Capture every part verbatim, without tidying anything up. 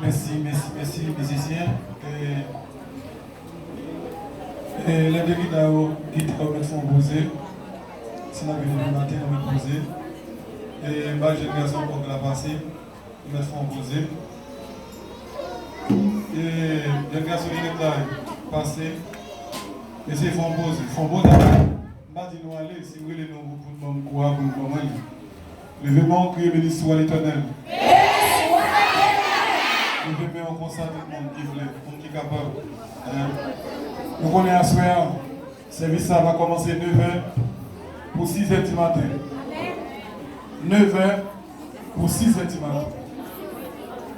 Mèsi, mèsi, mèsi, mizisyen. E, e, lè de gita yo, gita yo mèt fè yon poze. Si n ap vini demen maten, nou mèt poze. E, m ba jèn gason kòk la pase. Li mèt fè yon poze. E, jèn gason ki mèt la pase. Mesye, fè yon poze. Fè yon bon travay. M pa di nou ale, si w rele nou pou n ban m kou a, pou n ban mwen li. Leve men w, kriye benediksyon a Letènèl. Leve men w konsa, tout moun ki vle, moun ki kapab. Hein? Nou konnen aswè a, sèvis sa va kòmanse nevè pou sizè di maten. Nevè pou sizè di maten.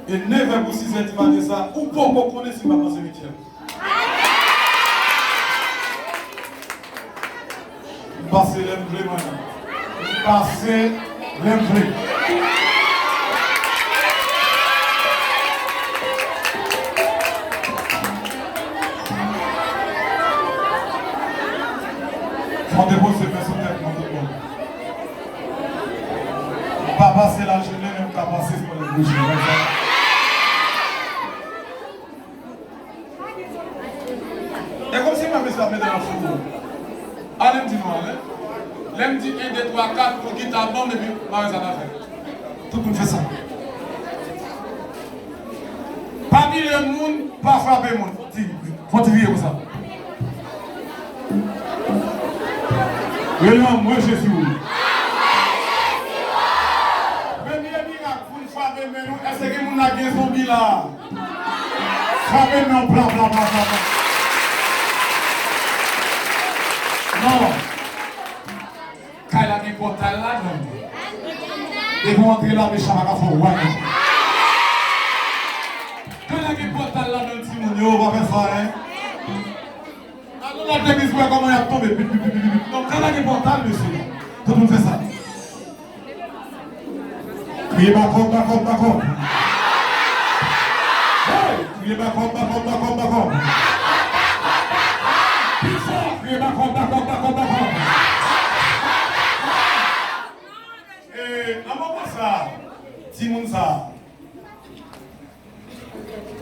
E nevè pou sizè di maten sa, ou poko konnen si l va pase wityèm. M pase lè m vle, mwen. M pase lè m vle. Fò depoze men sou tèt mwen, tout moun. M pa pase lajounen, men m ka pase sou lè bouji. E kòmsi mwen mesye ap mete nan fou. Ann m di nou ann. Lè m di en, de, twa, kat, pou gita ban m, epi mare sa nan fè. Tout moun fè sa. Pa pile moun, pa frape moun. Di, fò ti vire konsa. Rele anmwe Jezi ou. Premye mirak pou n frape men nou, èske gen moun la gen zonbi la? Frape men w pla, pla, pla, pla, pla. Non. Kay la gen pòtal ladan l. Depi w antre la, mechan pa ka fè w wak. Kay la gen pòtal ladan l, timoun yo, pa fè sa, en. Al nan lòt legliz, wè kòman y ap tonbe. Pip, pip, pip, pip, pip. Non, kay la gen pòtal, mesye. Tout moun fè sa. Kriye bakòp, bakòp, bakòp. Hey! Kriye bakòp, bakòp, bakòp, bakòp. Pi fò, kriye bakòp, bakòp, bakòp, bakòp. E, nan moman sa, timoun sa,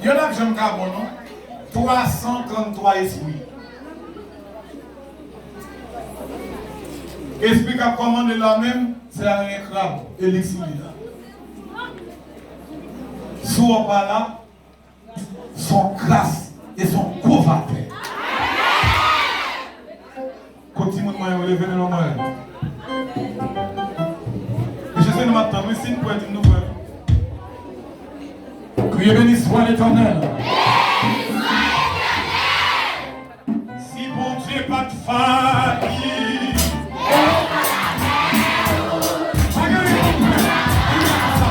yo n ap janm ka bon, non. Twa san tranntwa espri. Espri k ap kòmande la menm, se ayen krab, eliksir li la. Si w pa la, s on kras e s on gwo vatè. Kot timoun mwen yo, leve men nou mwen. Mesye, se nou m ap tann, wi, si n kwè, di m nou kwè. Kriye, beni swa Letènèl. Si Bondye pa t fayi. Pa gen yon pèp ki ka sa.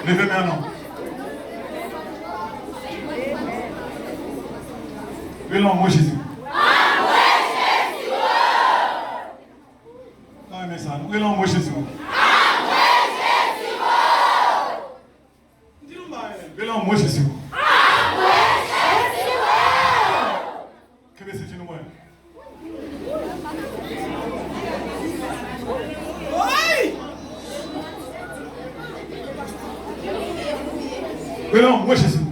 Leve men an non. Rele anmwe Jezi. Mwen renmen sa. Rele anmwe Jezi. Di nou bagay. Rele anmwe Jezi. Kenbe senti nou mwen. Rele anmwe Jezi.